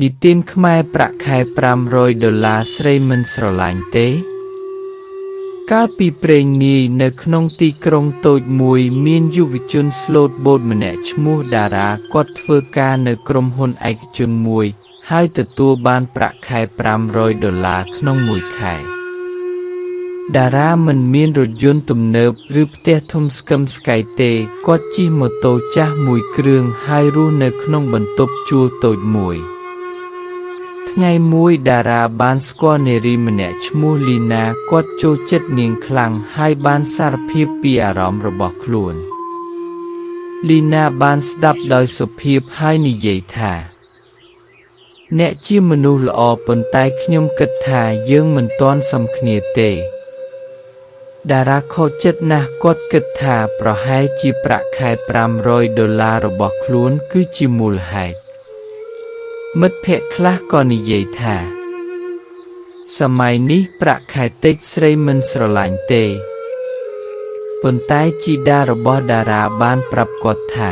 និទានខ្មែរប្រាក់ខែ500ដុល្លារស្រីមិនស្រឡាញ់ទេ កាលពីព្រេងនាយនៅក្នុងទីក្រុងតូចមួយមានយុវជនស្លូតបូតម្នាក់ឈ្មោះតារាគាត់ធ្វើការនៅក្រុមហ៊ុនឯកជនមួយ ហើយទទួលបានប្រាក់ខែ500ដុល្លារក្នុងមួយខែតារាមិនមានរថយន្តទំនើបឬផ្ទះធំស្កឹមស្កៃទេគាត់ជិះម៉ូតូចាស់មួយគ្រឿងហើយរស់នៅក្នុងបន្ទប់ជួលតូចមួយ ថ្ងៃមួយតារាបានស្គាល់នារីម្នាក់ឈ្មោះលីណាគាត់ចូលចិត្តនាងខ្លាំងហើយបានសារភាពពីអារម្មណ៍របស់ខ្លួនលីណាបានស្ដាប់ដោយសុភាពហើយនិយាយថា អ្នកជាមនុស្សល្អប៉ុន្តែខ្ញុំគិតថាយើងមិនទាន់សមគ្នាទេតារាខកចិត្តណាស់គាត់គិតថាប្រហែលជាប្រាក់ខែ500ដុល្លាររបស់ខ្លួនគឺជាមូលហេតុមិត្តភក្តិខ្លះក៏និយាយថា សម័យនេះប្រាក់ខែតិចស្រីមិនស្រឡាញ់ទេប៉ុន្តែជីតារបស់តារាបានប្រាប់គាត់ថា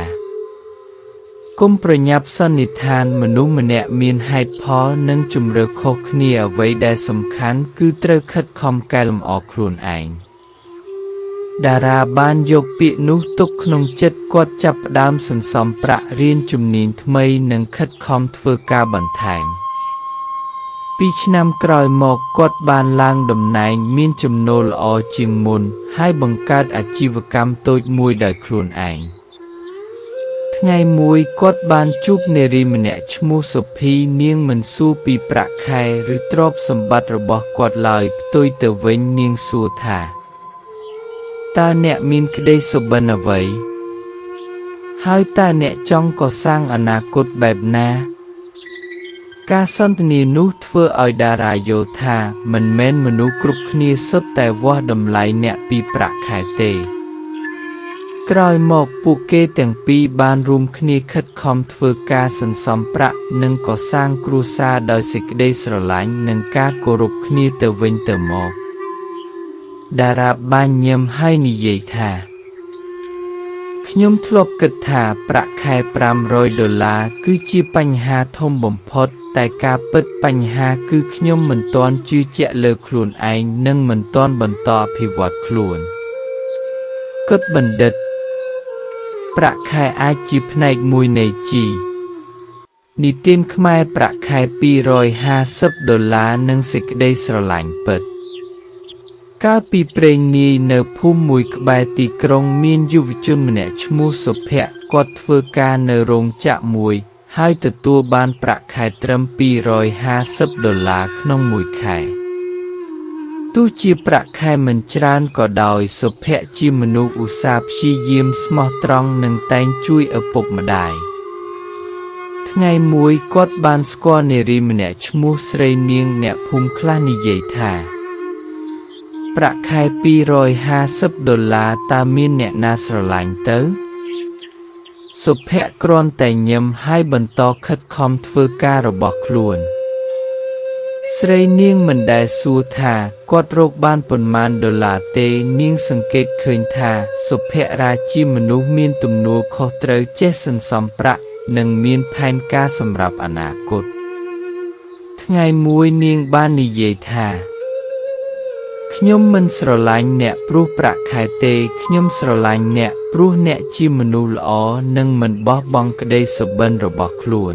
កុំប្រញាប់សន្និដ្ឋានមនុស្សម្នាក់មានហេតុផលនិងជម្រើសខុសគ្នាអ្វីដែលសំខាន់គឺត្រូវខិតខំកែលម្អខ្លួនឯងតារាបានយកពាក្យនោះទុកក្នុងចិត្តគាត់ចាប់ផ្ដើមសន្សំប្រាក់រៀនជំនាញថ្មីនិងខិតខំធ្វើការបន្ថែមពីរឆ្នាំក្រោយមកគាត់បានឡើងតំណែងមានចំណូលល្អជាងមុនហើយបង្កើតអាជីវកម្មតូចមួយដោយខ្លួនឯងថ្ងៃមួយគាត់បានជួបនារីម្នាក់ឈ្មោះសុភីនាងមិនសួរពីប្រាក់ខែឬទ្រព្យសម្បត្តិរបស់គាត់ឡើយផ្ទុយទៅវិញនាងសួរថាតើអ្នកមានក្តីសុបិនអ្វីហើយតើអ្នកចង់កសាងអនាគតបែបណា ការសន្ទនានោះធ្វើឲ្យតារាយល់ថាមិនមែនមនុស្សគ្រប់គ្នាសុទ្ធតែវាស់តម្លៃអ្នកពីប្រាក់ខែទេ ក្រោយមកពួកគេទាំងពីរបានរួមគ្នាខិតខំធ្វើការសន្សំប្រាក់និងកសាងគ្រួសារដោយសេចក្តីស្រឡាញ់និងការគោរពគ្នាទៅវិញទៅមកតារាបានញឹមហើយនិយាយថាខ្ញុំធ្លាប់គិតថាប្រាក់ខែ500ដុល្លារគឺជាបញ្ហាធំបំផុតតែការពិតបញ្ហាគឺខ្ញុំមិនទាន់ជឿជាក់លើខ្លួនឯងនិងមិនទាន់បន្តអភិវឌ្ឍខ្លួនគិតបណ្ឌិត ប្រាក់ខែអាចជាផ្នែកមួយនៃជីនិទានខ្មែរប្រាក់ខែ250ដុល្លារនិងសេចក្តីស្រឡាញ់ពិត កាលពីព្រេងនាយនៅភូមិមួយក្បែរទីក្រុងមានយុវជនម្នាក់ឈ្មោះសុភ័ក្រគាត់ធ្វើការនៅរោងចក្រមួយ ហើយទទួលបានប្រាក់ខែត្រឹម250ដុល្លារក្នុងមួយខែទោះជាប្រាក់ខែមិនច្រើនក៏ដោយសុភ័ក្រជាមនុស្សឧស្សាហ៍ព្យាយាមស្មោះត្រង់និងតែងជួយឪពុកម្ដាយថ្ងៃមួយគាត់បានស្គាល់នារីម្នាក់ឈ្មោះស្រីនាងអ្នកភូមិខ្លះនិយាយថា ប្រាក់ខែ250ដុល្លារតើមានអ្នកណាស្រឡាញ់ទៅ សុភ័ក្រគ្រាន់តែញឹមហើយបន្តខិតខំធ្វើការរបស់ខ្លួន ស្រីនាងមិនដែលសួរថាគាត់រកបានប៉ុន្មានដុល្លារទេនាងសង្កេតឃើញថាសុភ័ក្ររាជាមនុស្សមានទំនួលខុសត្រូវចេះសន្សំប្រាក់និងមានផែនការសម្រាប់អនាគតថ្ងៃមួយនាងបាននិយាយថាខ្ញុំមិនស្រឡាញ់អ្នកព្រោះប្រាក់ខែទេខ្ញុំស្រឡាញ់អ្នកព្រោះអ្នកជាមនុស្សល្អនិងមិនបោះបង់ក្តីសុបិនរបស់ខ្លួន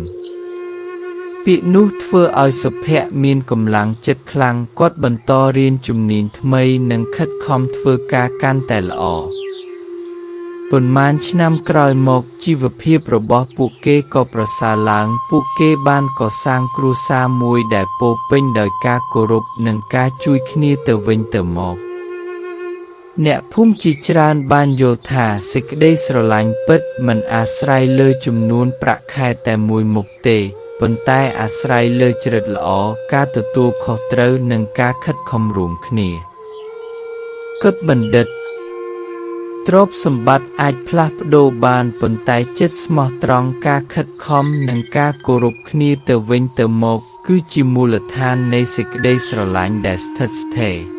ពាក្យនោះធ្វើឲ្យសុភ័ក្រមានកម្លាំងចិត្តខ្លាំងគាត់បន្តរៀនជំនាញថ្មីនិងខិតខំធ្វើការកាន់តែល្អប៉ុន្មានឆ្នាំក្រោយមកជីវភាពរបស់ពួកគេក៏ប្រសើរឡើងពួកគេបានកសាងគ្រួសារមួយដែលពោរពេញដោយការគោរពនិងការជួយគ្នាទៅវិញទៅមកអ្នកភូមិជាច្រើនបានយល់ថាសេចក្តីស្រឡាញ់ពិតមិនអាស្រ័យលើចំនួនប្រាក់ខែតែមួយមុខទេប៉ុន្តែអាស្រ័យលើចរិតល្អការទទួលខុសត្រូវនិងការខិតខំរួមគ្នាគិតបណ្ឌិតទ្រព្យសម្បត្តិអាចផ្លាស់ប្ដូរបានប៉ុន្តែចិត្តស្មោះត្រង់ការខិតខំនិងការគោរពគ្នាទៅវិញទៅមកគឺជាមូលដ្ឋាននៃសេចក្តីស្រឡាញ់ដែលស្ថិតស្ថេរ។